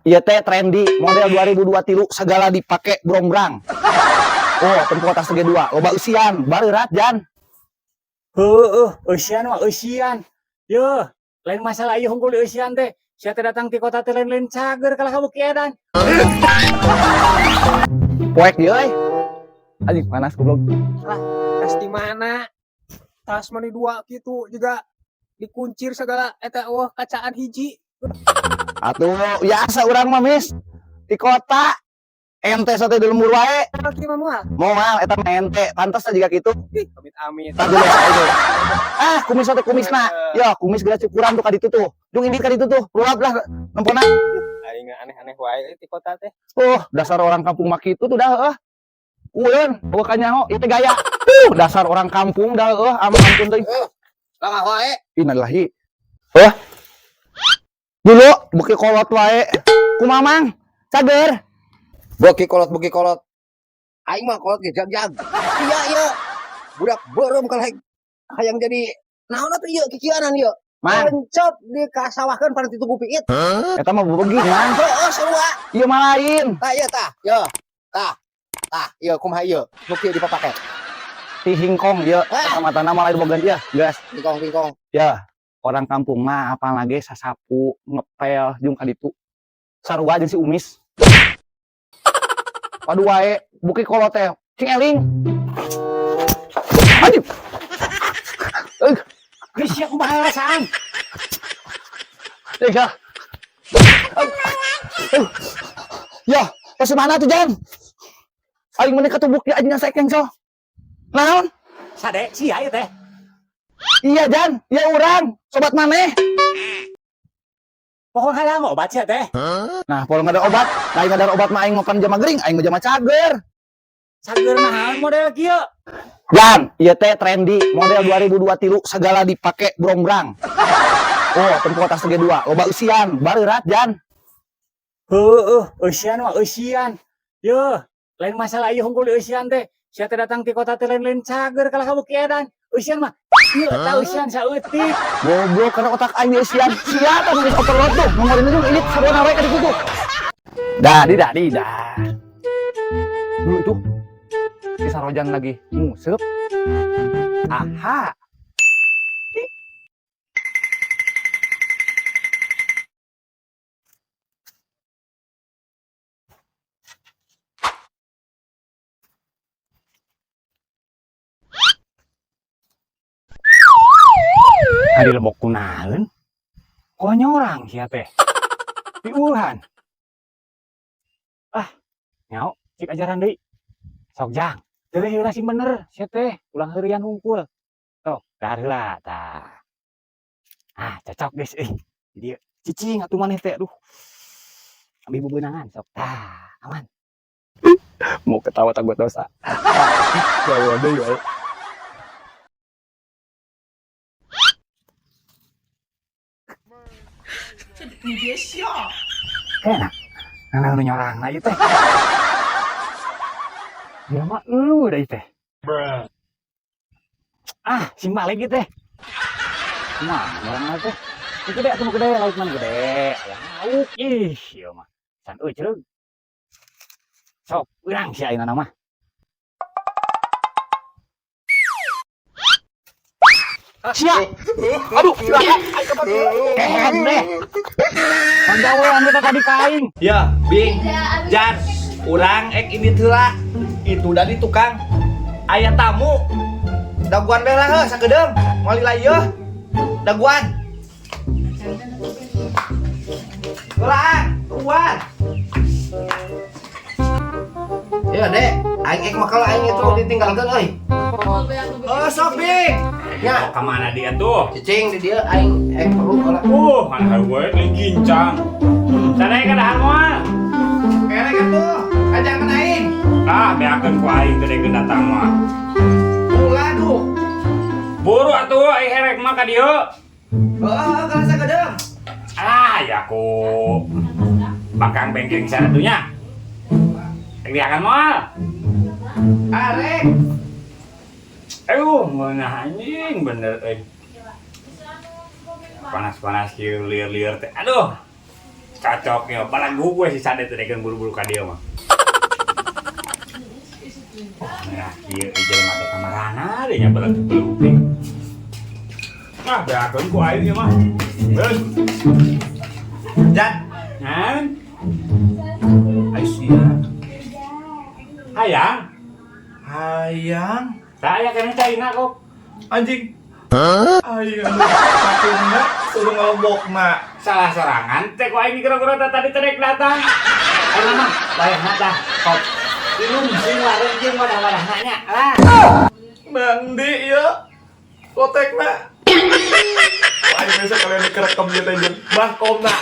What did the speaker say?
Ieu teh trendy model 2023, segala dipake brongbrang. Oh, tempo tas ge dua, loba eusian, bareurat, Jan. Heueuh, eusian mah eusian. Yeuh, lain masalah ieu hungkul eusian teh. Sia teh datang ti kota teh lain-lain cager kalah ka beuki edan. Poek ieu euy. Anjing, panas, goblok. Tas di mana? Tas mani dua gitu juga dikuncir segala eta, wah, kacaan hiji. Atuh biasa urang mah, Mis. Di kota ente sate di lembur wae. Lagi mah moal. Moal, eta mah ente, pantas juga gitu. Ih, amit amit. Tah dulu itu. Ah, kumis teh kumisna. Ya, kumis geura cukuran tuh ka ditu tuh. Jung indit ka ditu tuh. Ruap lah nempona. Aing aneh-aneh wae di kota teh. Oh, dasar orang kampung mah kitu tuh dah heuh. Ulun, euweuh kanyaho, ieu teh gaya. Dasar orang kampung dah heuh, ampun teuing. Lama wae. Innalillahi. Oh. Dulu beuki kolot wae. Kumaha, Mang? Cager. Beuki kolot, beuki kolot. Aing mah kolot ge jag-jag. Iya iya. Budak beureum kalah hayang jadi naon atuh ieu kikieuanan ieu. Mang, Encop dikasawahkeun pada titu piit. Eta mah bebegi, Mang. Heeh, sarua. Ieu mah lain. Tah ieu tah. Yo. Tah. Tah, ieu kumaha ieu? Nu kieu dipapake. Ti hingkong ieu, kacamata mah lain bogan ieu, gas. Kingkong kingkong. Ya, orang kampung mah apalagi sasapu, ngepel, jeung ka ditu. Sarua jeung si Umis. Padu wae, beuki kolot teh, cing eling. Anjing. Eh, Geus sia kumaha rasaan? Tiga. Ya, ke mana tuh, Jan? Aing meni ketubuk di anjing saya cancel. Naon? Sade sia ieu teh. Iya, Jan, ya urang, sobat maneh. Pokoknya hayang obat sia teh. Nah, kalau nggak ada obat, nah aing ada obat mah aing makan jama gering, aing mah jama cager. Cager naon model kieu? Jan, ieu teh trendy model 2023, segala dipake brongbrang. Oh, tempo tas ge dua, loba eusian, bareurat, Jan. Heueuh, eusian mah eusian. Yeuh, lain masalah ieu hungkul eusian teh. Sia teh datang ti kota teh lain-lain cager kalah ka beuki edan. Eusian mah ieu eta eusian saeutik. Goblok, karena otak aing eusian. Sia tah geus overload tuh, ngomorin jeung ilit sarua wae ka ditu tuh. Dah, di dah, di dah. Dulu itu si Sarojan lagi nguseup. Aha. Ari lebok kunaon? Kok nyorang sia teh? Diuhan. Ah, nyao, cik ajaran deui. Sok, Jang, teu heula sing bener sia teh, ulah heureuyan hungkul. Sok, dahar heula tah. Ah, cocok geus euy. Di dieu cicing atuh maneh teh, aduh. Ambil bebeunangan sok tah, aman. Mau ketawa takut dosa. Ya Allah deui wae. Enak. Nah, nu nyorang ieu teh. Dia mah eueuh da ieu teh. Ah, sing balik ieu teh. Kumaha nyorang teh? Nu gede atuh, nu gede, lauk mah nu gede. Aya lauk, ih, ieu mah. Can euy cereug. Sok, urang sia ayeuna mah. Sia. Aduh, cilaka. Kehed deh. Mangga we anggota tadi ka aing. Ya, Bing. Jan, urang ek ini heula. Itu dari tukang. Aya tamu. Daguan bela heuh sakedeung. Moal lila ieu. Daguan. Heulaan, tuan. Ya, Dek. Aing ek mah kalau aing itu ditinggalkeun euy. Oh, sok, Bing. Ya, Ke mana dia tuh? Cicing di dieu aing ek perlu kalau Mana gue ini gincang. Sana ka dahar moal. Kene kitu. Kajangan aing. Ah, beakeun ku aing teh dekeun datang mah. Ulah duh. Buru atuh ai herek mah ka dieu. Heeh, kalau sakedeung. Ah, ya ku bakang bengkeng sana tuh nya. Rek diakan moal. Arek. Aduh, meunah anjing bener euy. Panas-panas kieu lieur-lieur teh. Aduh. Cocok ya, balagu gue si Sade teh dekeun buru-buru ka dieu mah. Nah, kieu ieu jelema teh kamarana deui nya balagu teh. Ah, beakeun ku aing ieu mah. Geus. Jan, Ngan, ayo sia. Hayang. Hayang. Saya kena caina kok. Anjing. Aing anu patungna suruh ngelobokna. Salah sorangan teh ku aing kira-kira tadi teh datang. Ayo mah, wayahna tah. Kop. Minum sing warung jeung wadah-wadahna nya. Lah. Mandi ya. Kotekna. Wah, besok kalian dikerekam gitu jeung bahkomna.